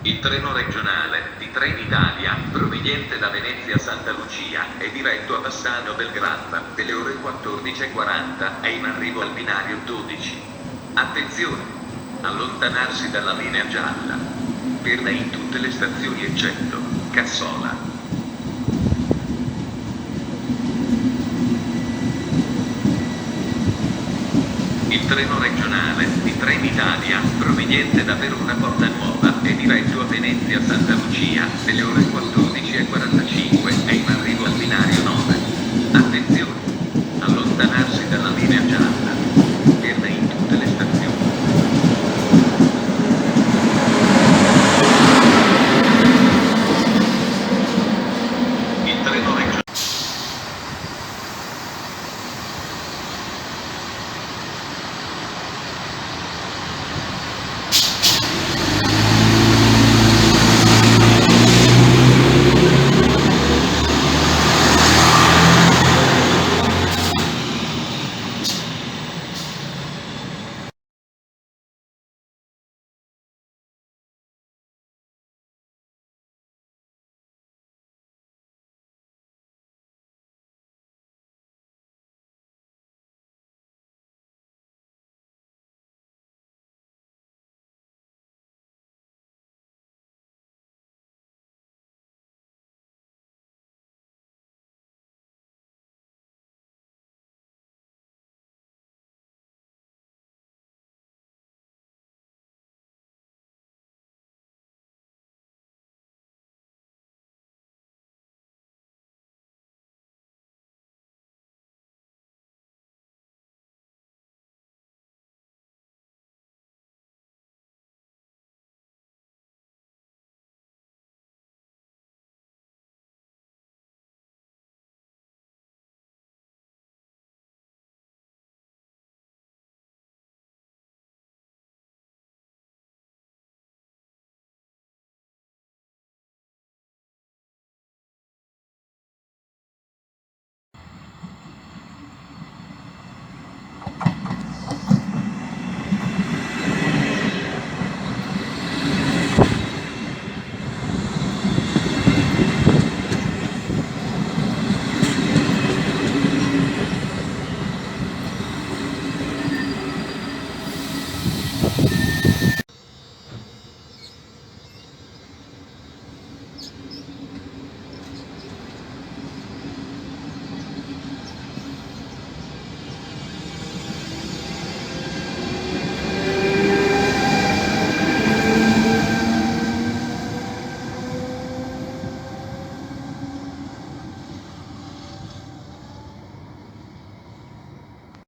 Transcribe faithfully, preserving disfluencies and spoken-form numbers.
Il treno regionale di Trenitalia, proveniente da Venezia Santa Lucia, è diretto a Bassano Belgrad, delle ore quattordici e quaranta, è in arrivo al binario dodici. Attenzione! Allontanarsi dalla linea gialla. Ferma in tutte le stazioni eccetto Cassola. Il treno regionale di Trenitalia, proveniente da Verona Porta Nuova, è diretto a Venezia Santa Lucia, delle ore quattordici e quaranta.